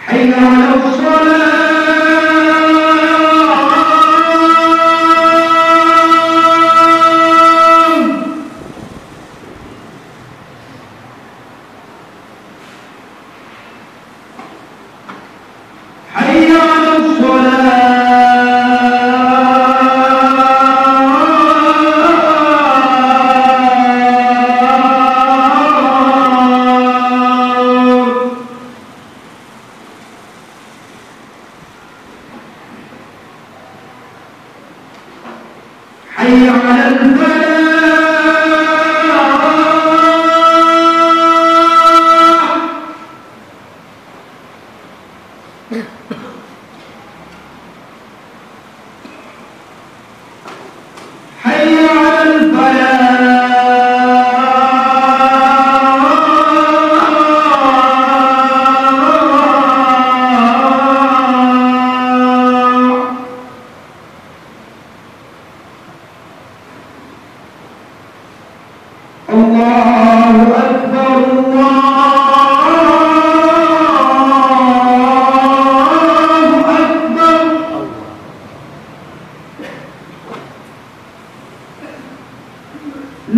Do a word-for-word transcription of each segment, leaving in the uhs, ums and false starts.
حي على الصلاة. حي على الصلاة. حي على الفلاح. حي على الفلاح. الله أكبر، الله أكبر.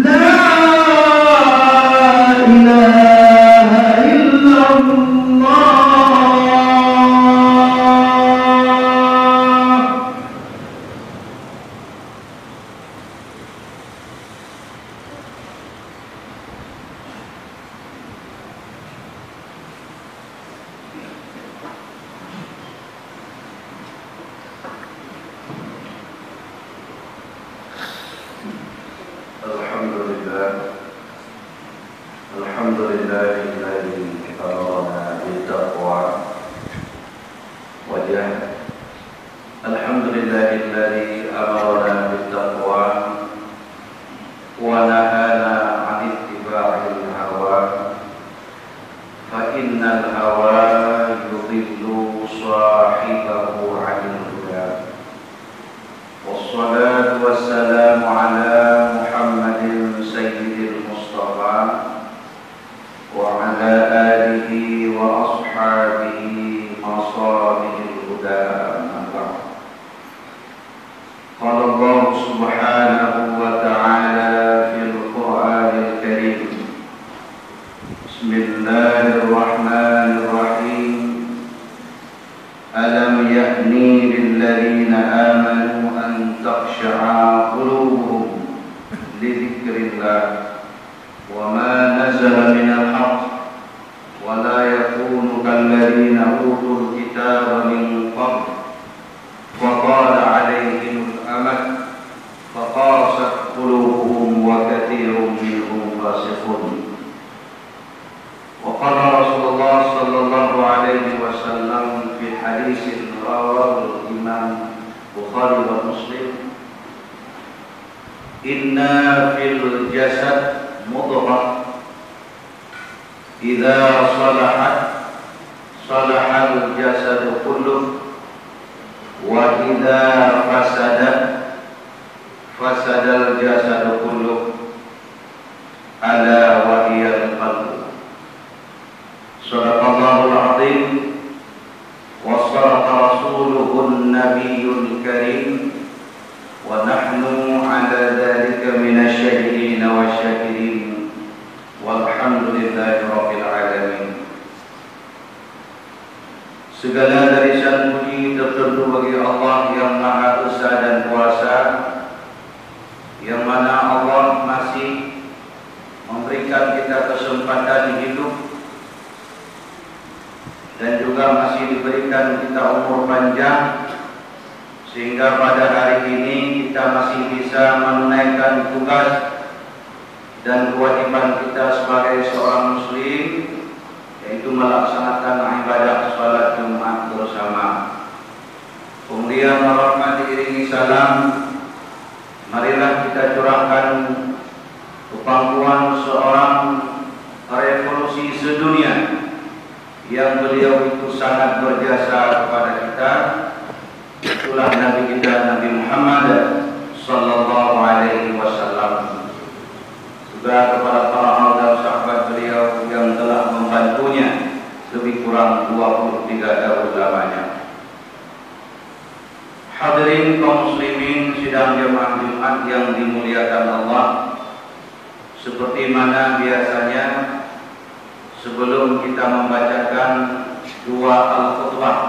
لا إله إلا الله. الحمد لله. الحمد لله الذي أمرنا بالتقوى وجه-، الحمد لله الذي أمرنا بالتقوى ونهانا عن اتباع الهوى، فإن الهوى يضل صاحبه عن الهدى. والصلاة والسلام على محمد سيد المصطفى وعلى آله وأصحابه مصابيح الهدى، أما بعد. قال الله سبحانه وتعالى في القرآن الكريم: بسم الله الرحمن الرحيم. ألم يأن للذين آمنوا أن تخشع قلوبهم لذكر الله وما نزل من الحق ولا يكونوا كالذين أوتوا الكتاب من قبل فطال عليهم الأمد فقست قلوبهم وكثير منهم فاسقون. وقال رسول الله صلى الله عليه وسلم في حديث رواه الإمام البخاري ومسلم: إن في الجسد مضغة إذا صلحت صلح الجسد كله وإذا فسدت فسد الجسد كله، ألا وهي القلب. صدق الله العظيم وصدق رسوله النبي الكريم ونحن على ذلك من الشاهدين والشاكرين والحمد لله رب العالمين. Segala garisan puji tertentu bagi Allah yang Maha Esa dan Kuasa, yang mana Allah masih memberikan kita kesempatan hidup dan juga masih diberikan kita umur panjang, sehingga pada hari ini kita masih bisa menunaikan tugas dan kewajiban kita sebagai seorang muslim, yaitu melaksanakan ibadah salat Jumat bersama. Pemulihan hormat diiringi salam, marilah kita curahkan kepangkuan seorang revolusi sedunia yang beliau itu sangat berjasa kepada kita, itulah Nabi kita, Nabi Muhammad sallallahu alaihi wasallam. Juga kepada para hal dan sahabat beliau yang telah membantunya lebih kurang dua puluh tiga tahun lamanya. Hadirin kaum muslimin sidang jamaah Jumat yang dimuliakan Allah, seperti mana biasanya, sebelum kita membacakan dua al-khutbah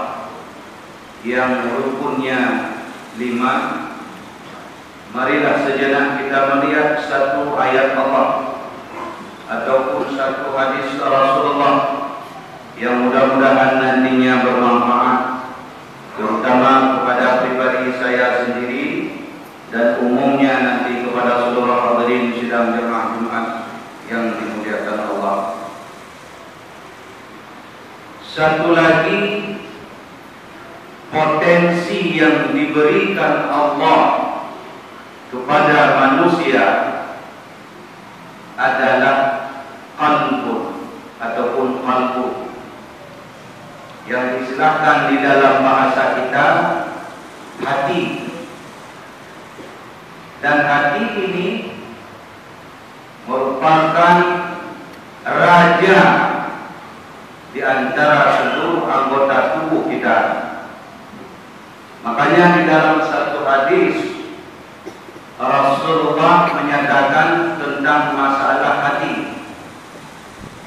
yang rukunnya lima, marilah sejenak kita melihat satu ayat Allah ataupun satu hadis Rasulullah yang mudah-mudahan nantinya bermanfaat, terutama kepada pribadi saya sendiri dan umumnya nanti kepada seluruh hadirin sidang jamaah Jumat yang dimuliakan Allah. Satu lagi, potensi yang diberikan Allah kepada manusia adalah qalbun ataupun qalbu, yang diistilahkan di dalam bahasa kita hati. Dan hati ini merupakan raja di antara seluruh anggota tubuh kita. Makanya di dalam satu hadis, Rasulullah menyatakan tentang masalah hati,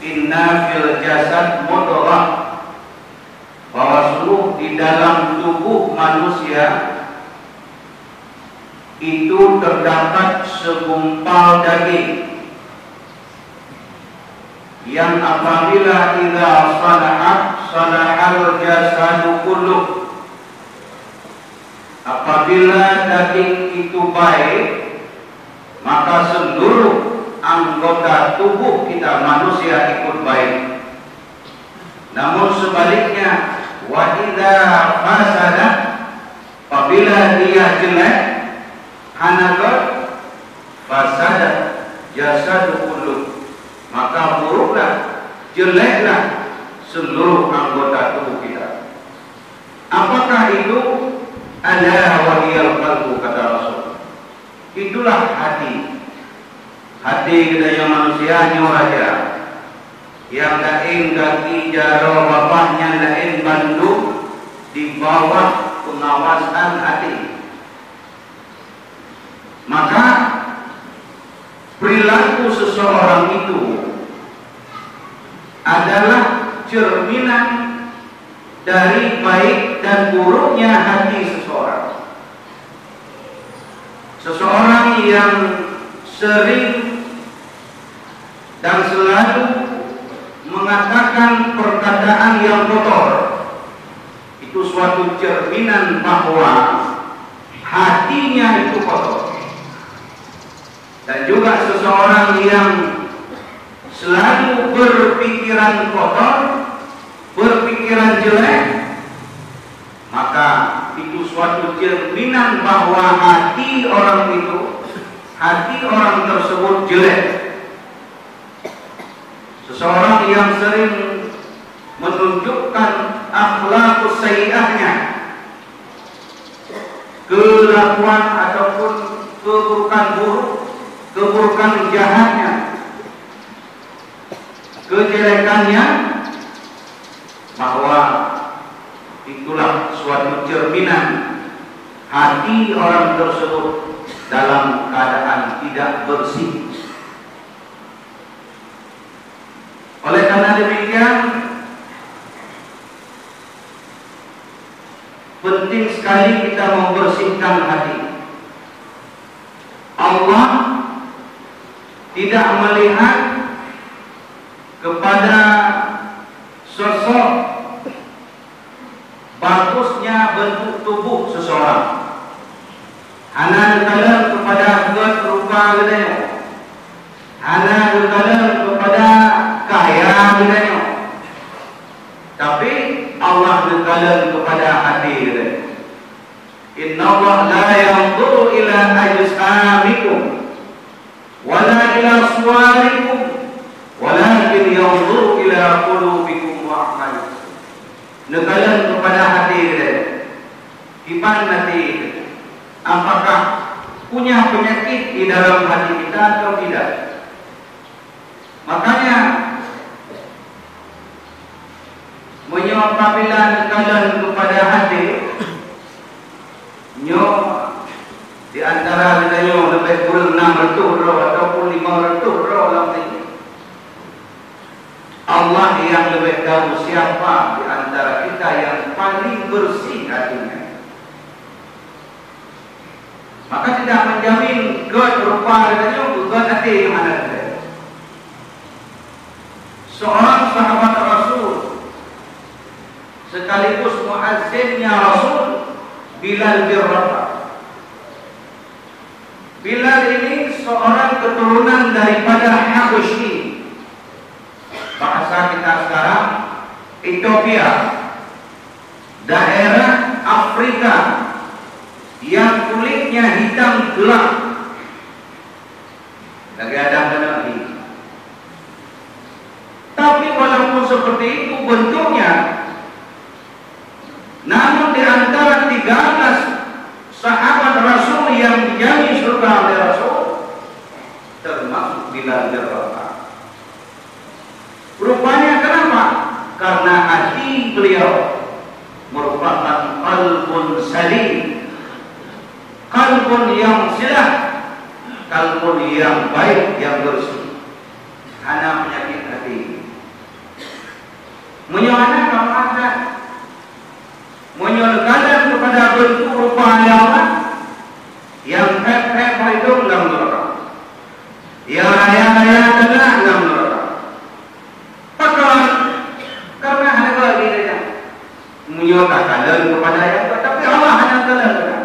"Inna fil jasad mudghah," bahwa sungguh di dalam tubuh manusia itu terdapat segumpal daging yang apabila idza salahat, salahal jasadu kulluh. Apabila daging itu baik, maka seluruh anggota tubuh kita manusia ikut baik. Namun sebaliknya, wa idza fasadat, apabila dia jelek, hana göt, fasadat jasadu kulluh, maka buruklah, jeleklah seluruh anggota tubuh kita. Apakah itu? Ala wa hiyal qalbu, kata Rasul. Itulah hati. Hati geutanyoe manusia nyoe raja. Nyang laén gaki jaroe babah, nyang laén bandum di bawah pengawasan hati. Maka, perilaku seseorang itu adalah cerminan dari baik dan buruknya hati seseorang. Seseorang yang sering dan selalu mengatakan perkataan yang kotor, itu suatu cerminan bahwa hatinya itu kotor. Dan juga seseorang yang selalu berpikiran kotor, berpikiran jelek, maka itu suatu cerminan bahwa hati orang itu, hati orang tersebut jelek. Seseorang yang sering menunjukkan akhlak sayyi'ahnya, kelakuan ataupun keburukan buruk, keburukan jahatnya, kejelekannya, bahwa itulah suatu cerminan hati orang tersebut dalam keadaan tidak bersih. Oleh karena demikian, penting sekali kita membersihkan hati. Allah tidak melihat kepada sosok bagusnya bentuk tubuh seseorang. Hana geukalon kepada göt rupa geutanyoe. Hana geukalon kepada kaya geutanyoe. Tapi Allah geukalon kepada hati geutanyoe. Innallaha la yanzuru ila ajsamikum wala ila suwarikum, walakin yanzuru ila qulubikum wa a'malikum. Neukalon kepada hati geutanyoe. Kiban hati geutanyoe? Apakah punya penyakit di dalam hati kita atau tidak? Makanya, Meunyoe apabila neukalon keupada até, nyoe di antara geutanyoe leubeh kureueng enam reutôh droe ataupun limong reutôh droe lam sini, Allah nyang leubeh tahu siapa di antara kita nyang paling beureuséh até nyan. Maka tidak menjamin gét rupa geutanyoe keu gét até nyang hana teuntèe. Seorang sahabat Rasul sekaligus muazzinnya Rasul, Bilal bin Rabah. Bilal ini seorang keturunan daripada Habasyi, bahasa kita sekarang Ethiopia, daerah Afrika yang kulitnya hitam gelap. Lagèe Adam dan Eva. Tapi walaupun seperti itu bentuknya, namun di antara tiga belas sahabat Rasul yang dijamin surga oleh Rasul, termasuk Bilal bin Rabah. Rupanya kenapa? Karena hati beliau merupakan qalbun salim, qalbun yang silah, qalbun yang baik, yang bersih, hana penyakit hati. Meunyoe hana, ka meu'ah that. Meunyoe neukalon keupada beuntuk rupa nyang mat, nyang phèk-phèk bak idông lam neuraka, nyang raya-raya teungoh lam neuraka. Pakon? Karena hana gét lagèe nyan. Meunyoe takalon keupada nyang gét, tapi Allah hana kalon keupada.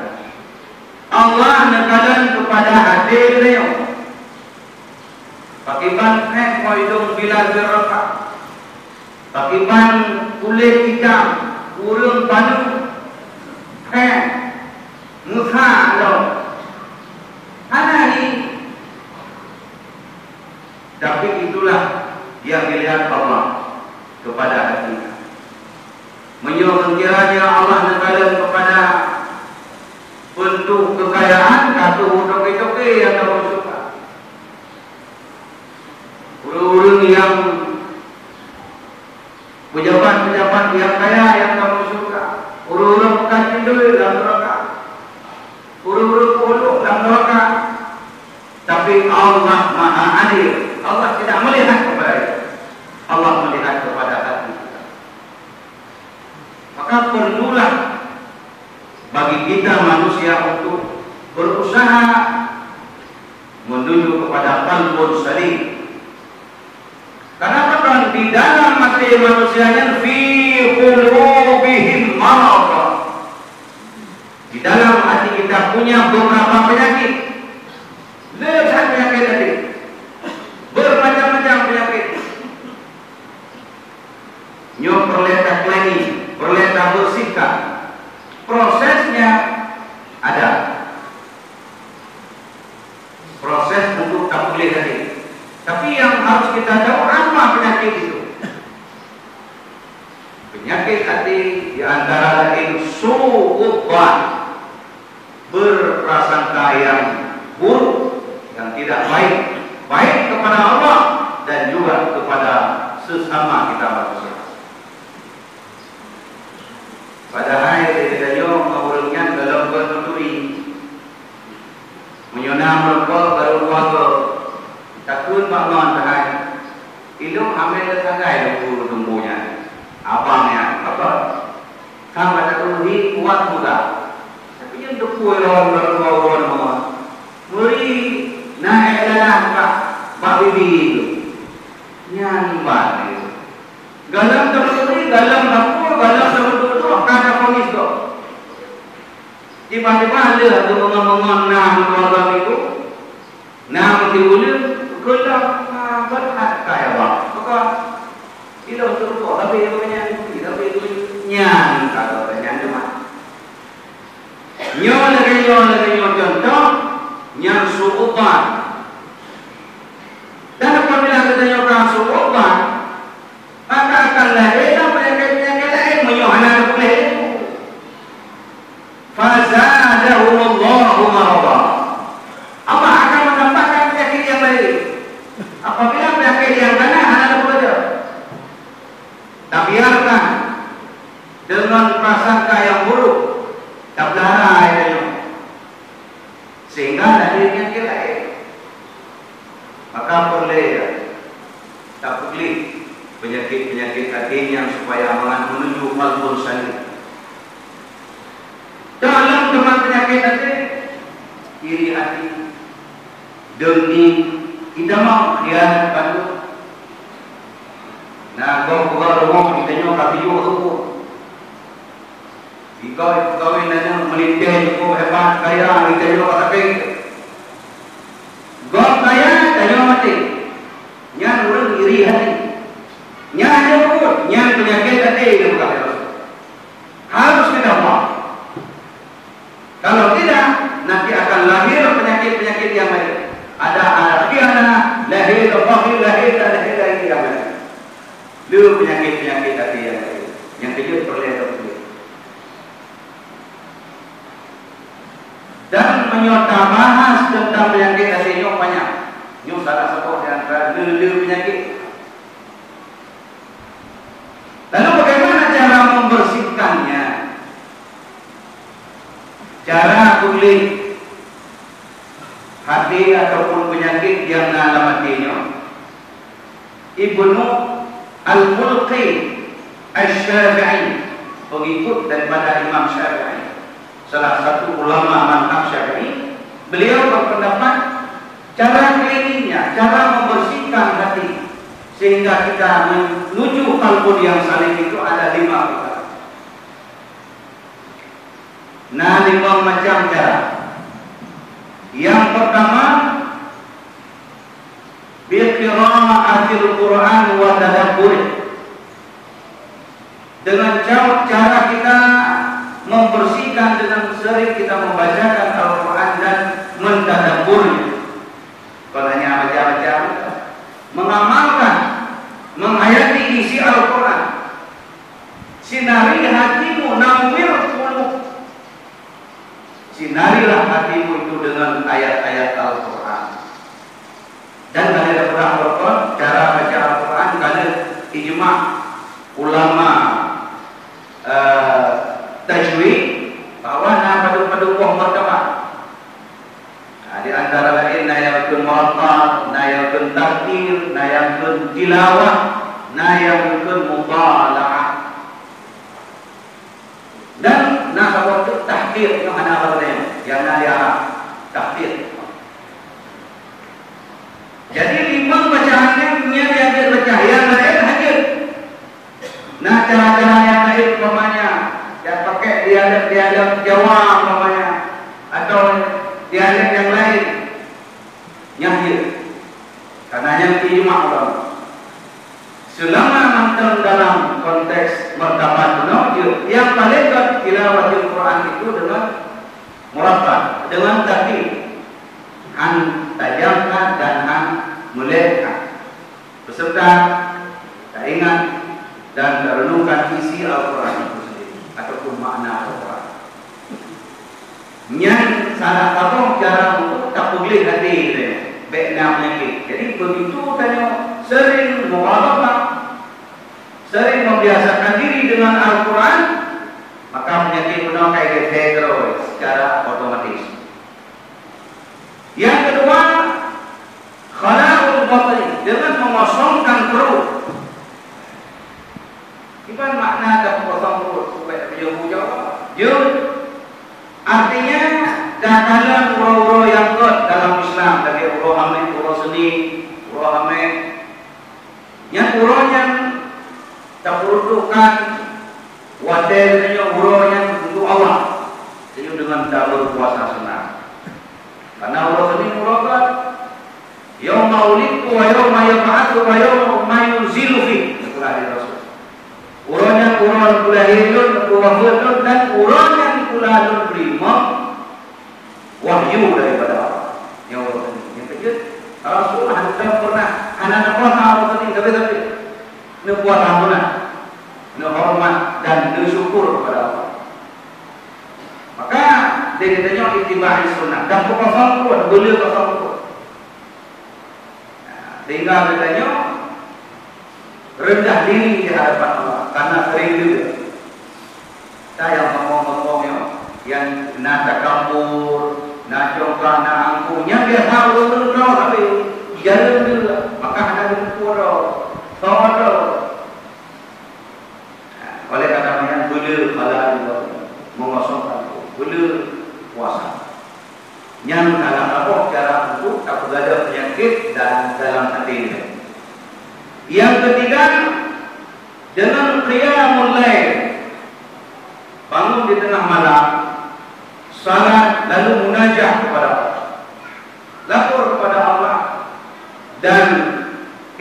Allah neukalon keupada até geutanyoe. Pakriban phèk bak idông Bilal bin Rabah. Pakriban kulét itam, ureueng paneuk, phèk, meusa lom. Hana hi. Tapi itulah yang dilihat Allah kepada hati. Meunyoe kiranya Allah neukalon keupada beuntuk keukayaan, ka teuh toke-toke nyang ka masuk. Ureueng-ureueng nyang peujabat-peujabat nyang kaya nyang ka masuk. Ureueng-ureueng meukat indoi lam neuraka. Ureueng-ureueng peuuluk lam neuraka. Tapi Allah Maha Adil. Allah tidak melihat kepada itu. Allah melihat kepada hati kita. Maka perlulah bagi kita manusia untuk berusaha menuju kepada qalbun salim. Karena apa? Di dalam hati manusia nyan, fi qulubihim marad. Di dalam hati kita punya beberapa penyakit. Le that penyakit hati. Bermacam-macam penyakit. Nyoe peureulèe ta-cleaning, peureulèe tabersihkan. Prosesnya ada. Proses untuk tapuléh tadi. Tapi yang harus kita tahu, apa penyakit itu? Penyakit hati di antara lain su'udzan, berprasangka yang buruk, yang tidak baik, baik kepada Allah dan juga kepada sesama kita manusia. Padahai di geutanyoe ngon ureueng nyan gohlom kon meuturi. Meunyoe na meureumpok barô dua goe, takheun bak ngon keuhai, "Ilôn hamé lé sagai lôn guru teumpo nyan, abang nyan, apa?" Ka bak takheun hi kuat muda. Tapi nyan teupeu lawan barô dua goe nyan, meuri na ék lalah bak, bak bibi tu. Nyan ban. Gohlom teumuri, gohlom lapor, gohlom teumeututoe, ka taponis gob. Tiba-tiba lheueh teungoh-teungoh na meukeuluwarga minggu, na meukeuluwarga, keulah, ha, beuhat kaya bang. Maka, ilôn teupeu, tapi ilôn nyan, tapi ilôn nyan, ka nyan teuma. Nyoe lagèe nyoe, lagèe nyoe contoh, nyan su'udzan. Dan apabila geutanyoe ka su'udzan, maka akan lahé lam peunyakét-peunyakét laén meunyoe hana teupuléh. Fazadahumullahu marada. Allah akan menambahkan penyakit yang lain. Apabila penyakit yang kana hana teupuléh, tabiarkan Deungon prasangka nyang buruk, tapeulara tanyoe, sehingga lahé peunyakét laén. Maka peureulée tapeugléh peunyakét-peunyakét até nyan supaya mangat meunuju qalbun salim. Dalam teuma peunyakét até, iri até, dengki, itamah, khianat, bandum. Na gob peugah rumoh, geutanyoe ka tujoh teupeu. Jika peukawen aneuk meulintèe cukup hebat, kaya, geutanyoe ka sabe. Gob kaya, tanyoe maté. Nyan ureueng iri até. Nyan hana peubuet, nyan peunyakét até nyang peugah lé Rasul. Harus kita ubah. Kalau tidak, nanti akan lahir penyakit-penyakit yang lain. Ada, ada khianah, lahé bakhil, lahé, lahé lagi yang lain. Le peunyakét-peunyakét até nyang laén, nyang keujeuet peureulée tapeugah. Dan meunyoe tabahas teuntang peunyakét até nyoe panyang, nyoe salah saboh di antara le-le peunyakét. Lalu bagaimana cara membersihkannya? Cara peugleh até ataupun peunyakét nyang na lam até nyoe, Ibnu Al-Mulqin Asy-Syafi'i, pengikut daripada Imam Syafi'i, salah satu ulama mazhab Syafi'i, beliau berpendapat cara kliniknya, cara membersihkan hati sehingga kita menuju qalbun yang salim itu ada lima perkara. Na limong macam cara. Yang pertama, bi qiraatil Qur'an wa tadabburih. Dengan ca-, cara kita membersihkan dengan sering kita membacakan Al-Quran dan mentadabburnya. Bukan hanya baca-baca, mengamalkan, menghayati isi Al-Quran. Sinari hatimu na muwir puluh. Sinarilah hatimu itu dengan ayat-ayat Al-Quran. Dan ka lheueh teupeugah rukon, cara baca Al-Quran ka lheueh ijma ulama, eh, tajwid, bahwa na padub-padub boh martabat. Nah, di antara lain na nyang kheun murattal, na nyang kheun tartil, na nyang kheun tilawah, na nyang kheun mutala'ah. Dan na saboh teuk tahqiq nyang hana lagée nyan, nyang na di Arab. Tahqiq. Jadi, limong bacaan nyan, nyan nyang jeuet baca, nyang laén hana jeuet. Na cara-cara nyang laén, umpamanya, jak pakai dialek-dialek Jawa, umpamanya, atau dialek nyang laén. Nyan jeuet. Karena nyan ijma ulama. Selama mantong dalam konteks martabat bunoe jeuet, nyang paléng gét tilawatul Quran itu dengan murattal, dengan tartil, han tajamkan dan han meulekkan, beserta taingat dan tarenungkan isi Al-Quran itu sendiri ataupun makna Al-Quran. Nyan salah saboh cara untuk tapeugleh até teuh, bék na peunyakét. Jadi, begitu tanyoe sering mukhatabah, sering membiasakan diri dengan Al-Quran, maka peunyakét bunoe ka gét-gét droe secara otomatis. Yang kedua, khala'ul batin, dengan mengosongkan perut. Kiban makna tapeuosong perut, supaya beujabu Jawa? Jeuet. Artinya, takalon uroe-uroe nyang gét dalam Islam, lagée uroe Hamé, uroe Senin, uroe Hamé. Nyan uroe nyan tapeuruntukkan watée nyoe uroe nyan untuk Allah. Setuju dengan tabu puasa sunat. Karena uroe Senin uroe gét. Yauma wulidtu wa yauma yub'atsu wa yauma yunzalu fi, kheun Rasul. Uroe nyan uroe kulahé lôn, kuwafeuet lôn, dan uroe nyan kula lôn teurimong wahyu daripada Allah. Nyang uroe Senin. Nyang keujeuet, Rasul hana pernah, hana neupuasa uroe Senin, tapi-tapi neupuasa sunat, neuhoreumat dan neusyukur kepada Allah. Maka, di geutanyoe ittiba'i sunnah, dan peuosong pun, beuleu kosong pun. Nah, sehingga geutanyoe rendah diri di hadapan Allah, karena sering juga. Na takabur, na congkak, na angkuh, nyan biasa ureueng droe sabe. Jalan tu, maka hana geumeupeue droe. Soe droe. Oleh karena nyan, beule pahala juga mengosongkan, beule puasa. Nyan salah saboh cara untuk tapeugadôh penyakit dan dalam hati. Yang ketiga, dengan qiyamul lail. Bangun di tengah malam, salat lalu munajah kepada Allah. Lapor kepada Allah dan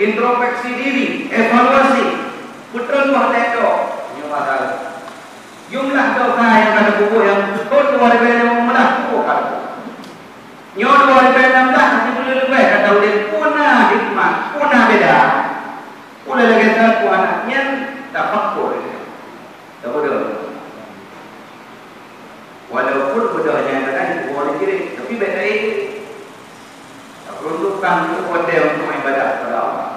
introspeksi diri, evaluasi, beutôi bah teuka nyoe masalah. Jumlah dosa nyang ka tapeubuet nyang kon dua ribu enam belas pun ka tapeubuet. Nyoe dua ribu enam belas hana leubeh gata udeb, puna hikmah, puna beda. Ulée lagée that pun aneuk nyan tafakur. Tabodoh. Walaupun beudôh nyang laén kuwoe jih, tapi bèk taék. Taperuntukkan watèe untuk ibadah kepada Allah.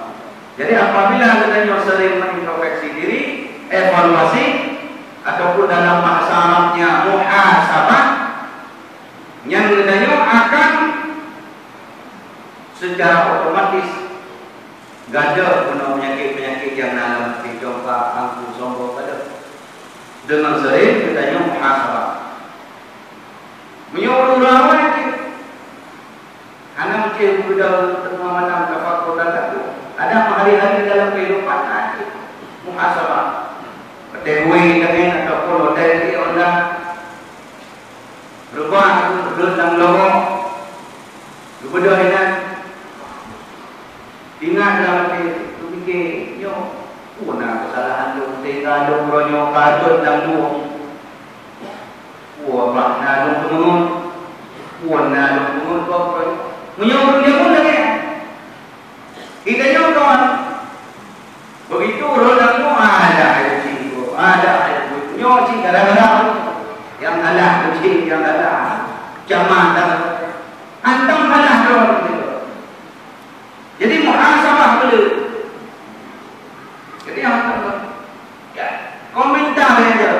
Jadi, apabila geutanyoe sering mengintrospeksi diri, evaluasi, ataupun dalam bahasa Arabnya muhasabah, nyan geutanyoe akan secara otomatis gadôh keunoe peunyakét-peunyakét nyang na lam até, congkak, angkuh, sombong, gadôh. Deungon sering geutanyoe muhasabah. Meunyoe ureueng ramé cit, hana mungken beudôh teungoh malam tafakur dan takwa. Ada hari-hari dalam kehidupan na cit muhasabah. Watèe gui tangen ataupun watèe di onda. Reubah rhot lam lorong, geubeudôh inan. Ingat lam até, geupiké, "Nyoe, peue na keusalahan lôn, sehingga lôn uroe nyoe ka rhot lam lorong? Peue bah na lôn peungeut? Peue na lôn peungeut kok uroe nyoe?" Meunyoe ureueng jameun lagèe nyan, Geutanyoe kon. Begitu ureueng nyoe, ada ayat cit, ada ayat cit. Nyoe cit gara-gara nyang salah cit, nyang salah. Jamaah dah. Hantom salah droe. Jadi, muhasabah dulu. Jadi, hantom, ya, komentar saja.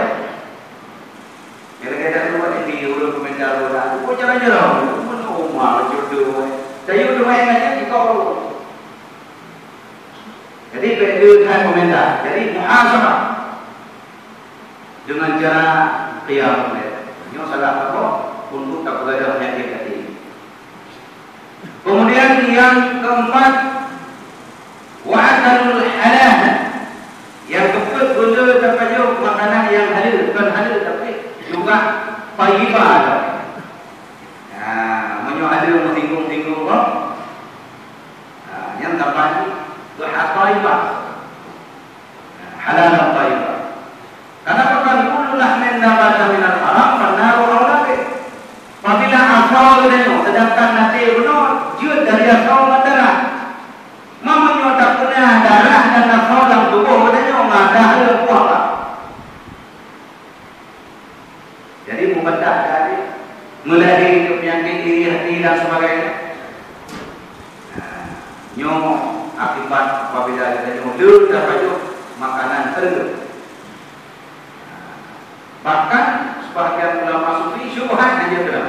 Kadang-kadang tu ada di urut komentar orang tu, oh, jarang-jarang. Mana Umar jodoh, eh. Saya udah main aja di kau. Jadi, beda dengan komentar. Jadi, muhasabah dengan cara qiyam. Nyoe salah satu untuk tapeugadôh penyakit hati. Kemudian yang keempat, wa akalul halal. Yang keempat, benda tapajoh makanan yang halal, bukan halal tapi juga thayyibah. Nah, meunyoe ada meusinggung-singgung kok, nah, yang dapat itu thayyibah. Halalan thayyibah. Karena bukan kullu lahmin nabata minal haram, fannaru aula bih. Apabila asal geutanyoe, sedangkan nasi bunoe jeuet dari asal mata darah. Meunyoe tapeuna darah dan asal lam tuboh geutanyoe, maka ada buah. Jadi, mubadah tadi, meulahé keu peunyakét iri hati dan sebagainya. Nah, nyoe akibat apabila geutanyoe le tapajoh makanan teungeut. Nah, bahkan sebahagian ulama sufi syubhat hanya teungeut.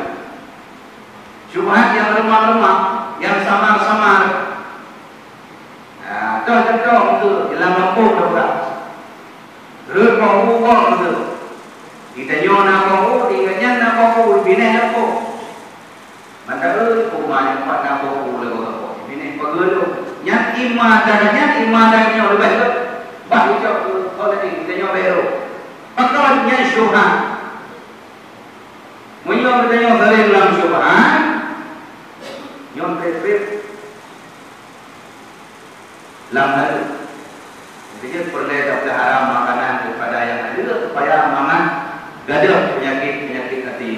Syubhat nyang reumah-reumah, nyang samar-samar. Nah, toh teuntông tu, dalam gampông dah udah. Rhot boh u gob tu. Geutanyoe na boh u, di gobnyan na boh u, binéh na boh. Mantong, "Oi, peue ma nyoe pat na boh u lé gob?" Binéh peugah lom. Nyan ima dan nyan ima dan nyoe leubeh lom. Bah ucok keu, oh, lagèe geutanyoe bèk rhot. Pakon nyan syubhat. Meunyoe geutanyoe sering lam syubhat, nyoe trép-trép lam haleue. Jadi, peureulèe tapeulihara makanan daripada nyang haleue supaya mangat gadôh peunyakét-peunyakét hati.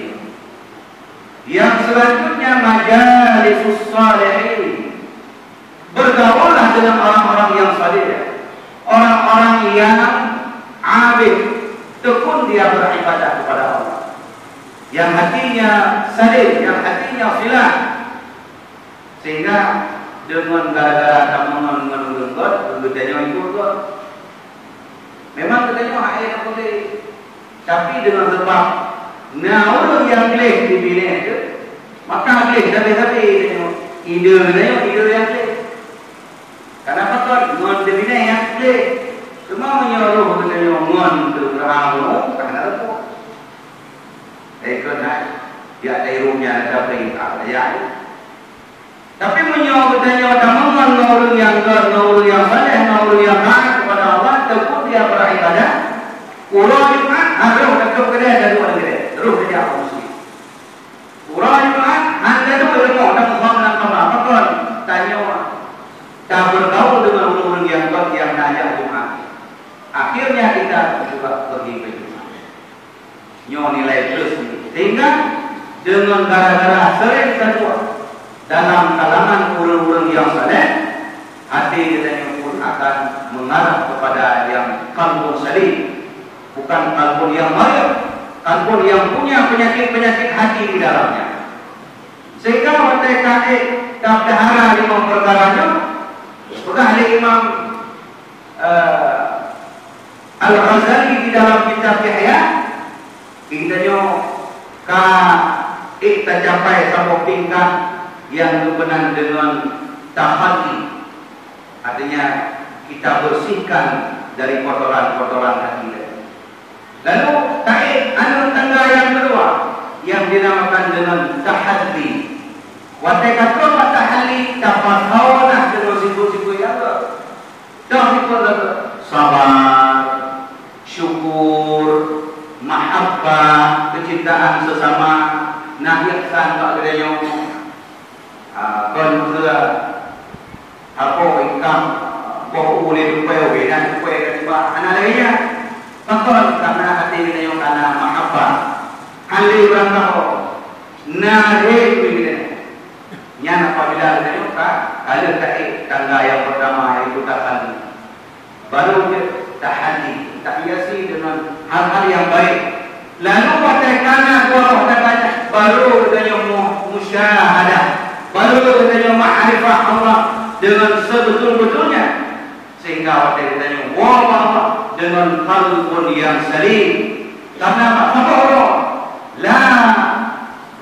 Yang selanjutnya, majalisus shalihin. Bergaullah dengan orang-orang yang saleh, orang-orang yang abid, tekun dia beribadah kepada Allah, yang hatinya saleh, yang hatinya silah, sehingga deungon gara-gara tameungon ngon ureueng göt, geutanyoe ikot göt. Memang geutanyoe hana boleh, tapi dengan sebab Na ureuëng nyang gleh di binéh teuh, maka gleh sabe-sabe tanyoe. Ide geutanyoe ide nyang gleh. Karena pakon ngon di binéh nyang gleh. Cuma meunyoe roh geutanyoe ngon teuh Firaun, ka hana leupah. Ikon hai, ya tairumnya ada perintah, ya. Tapi meunyoe geutanyoe tameungon ngon ureuëng nyang gét, ngon ureuëng nyang saleh, ngon ureuëng nyang taat kepada Allah, teupeu dia beribadah, uroe Jumat harôh teuka keudè dan dua keudè, terus saja muslim. Uroe Jumat hana teuka ilmu dan Tuhan dan Allah, pakon tanyoe tabergaul dengan ureuëng-ureuëng nyang gét nyang na jak Jumat. Akhirnya kita juga pergi ke Jumat. Nyoe nilai plus ni. Sehingga deungon gara-gara sering keudua dalam kalangan ureuëng-ureuëng nyang saleh, hati geutanyoe pun akan mengarah kepada yang qalbun salim, bukan qalbun yang marid, qalbun yang punya penyakit-penyakit hati di dalamnya. Sehingga watée ka ék tapeulihara limong peukara nyoe, peugah lé Imam eh, Al-Ghazali di dalam kitab Ihya, geutanyoe ka ék tacapai saboh tingkat nyang geupeunan deungon tahalli. Artinya, kita bersihkan dari kotoran-kotoran hati tadi. Lalu, taék aneuëk tangga nyang keudua, nyang dinamakan deungon tahalli. Watée ka troh bak tahalli, tapasoe nah deungon sifeuet-sifeuet nyang gét. Toh sifeuet lagée sabar, syukur, mahabbah, keucintaan sesama, na ihsan bak geutanyoe. Ah, kon keu habo ikam, boh u lé tupai, u bidan tupai ka tiba, hana lagée nyan. Pakon? Karena até geutanyoe kana mahabbah. Hana lé ureuëng kaho. Na lé geutanyoe. Nyan apabila geutanyoe ka, ka lheueh taék tangga nyang pertama, yaitu tahalli. Baru jeuet tahalli, tahiasi deungon hal-hal nyang baik. Lalu watée kana dua boh tangga nyan, baru geutanyoe mu-, musyahadah, baru geutanyoe makrifah Allah deungon sebetul-betulnya. Sehingga watée geutanyoe woe bak Allah deungon qalbun nyang salim. Karena bak saboh uroe la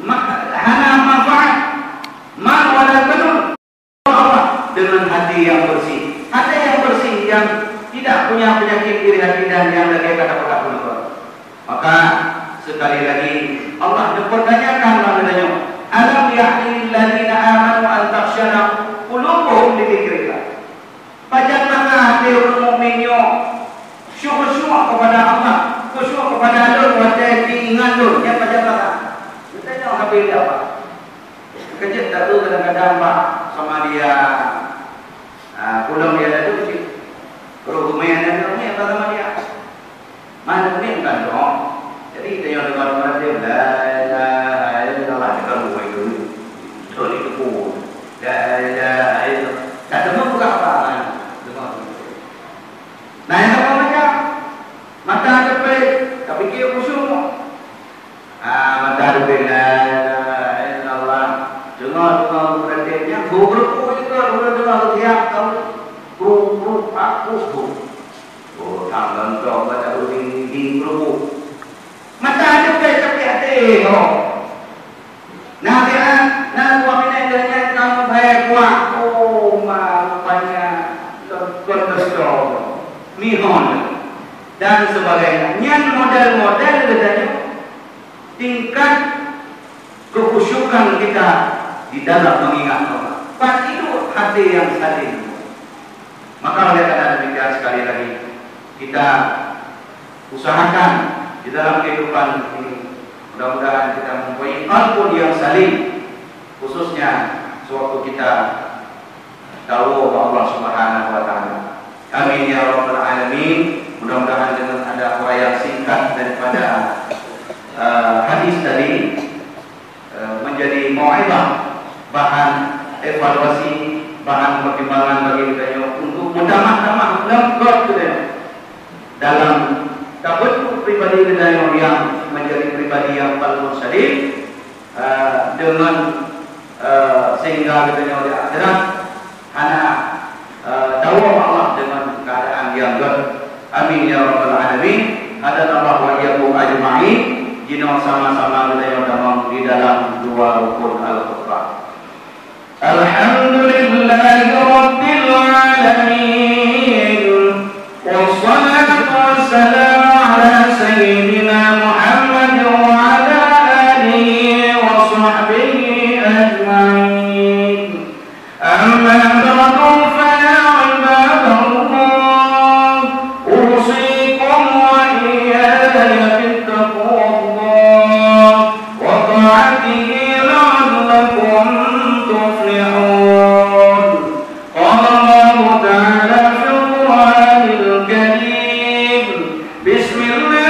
ma-, hana manfaat mal wala banun. Allah dengan hati yang bersih. Hati yang bersih yang tidak punya penyakit iri hati dan yang lagée kata-kata penegur. Maka sekali lagi Allah dipertanyakan bak geutanyoe, "Alam ya'ni lil ladzina amanu an takhsha'a qulubuhum li dzikrillah." Pajan masa hati ureuëng mukmin nyoe khusyuk kepada Allah, khusyuk kepada Lôn watée diingat Lôn, nyan pajan masa. Geutanyoe habéh di apa? Keujeuet taeu kadang-kadang bak Somalia. Ah, pulang dia lalu cit. Roh geumai aneuk nyoe bak Somalia. Mana ni kan dong. Jadi dia yang dengar dengar dia la ilaha illallah, dia kan buat itu. Betul itu pun. La ilaha illallah. Tak dengar bukan apa kan. Dengar. Nah, yang apa macam? Mata ada pelik, tapi dia khusyuk. Ah, mata dubé la ilaha illallah. Teungoh-teungoh geupeurhatian nyan, geugeureupu juga, geupeurhatian tiap tahun. Geugeureupu, ah, geugeureupu. Oh, tham lontong mata dubé di geureupu. Mata dubé tapi até ho. Nah, dia, nah, dua minit dia nyan kamu bayar kuah. Oh, ma, rupanya lontong. Mihon. Dan sebagainya. Nyan model-model geutanyoe tingkat kekhusyukan kita di dalam mengingat Allah. Pat hidup hati yang salim. Maka oleh karena demikian, sekali lagi, kita usahakan di dalam kehidupan ini, mudah-mudahan kita mempunyai qalbun yang salim, khususnya sewaktu kita tawoe bak Allah Subhanahu wa Taala. Amin ya rabbal alamin. Mudah-mudahan dengan ada uraian singkat daripada, eh, hadis tadi, eh, menjadi mau'izah, bahan evaluasi, bahan pertimbangan bagi kita untuk menambah-tambah lengkap kita dalam tabentuk pribadi kita yang menjadi pribadi yang paling salim, eh, dengan, eh, sehingga geutanyoe di akhirat hana, eh, tawoe bak Allah dengan keadaan yang gét. Amin ya rabbal alamin. Hadanallahu wa iyyakum ajma'in. Jinoe Sama-sama geutanyoe tamong di dalam dua rukun al-khutbah. Alhamdulillahirabbil alamin. Wassalatu wassalamu ala sayyidina Muhammad wa ala alihi wa sahbihi ajmain. أما بعد، فيا عباد الله، أوصيكم وإياي بتقوى الله وطاعته لعلكم تفلحون. قال الله تعالى في القرآن الكريم: بسم الله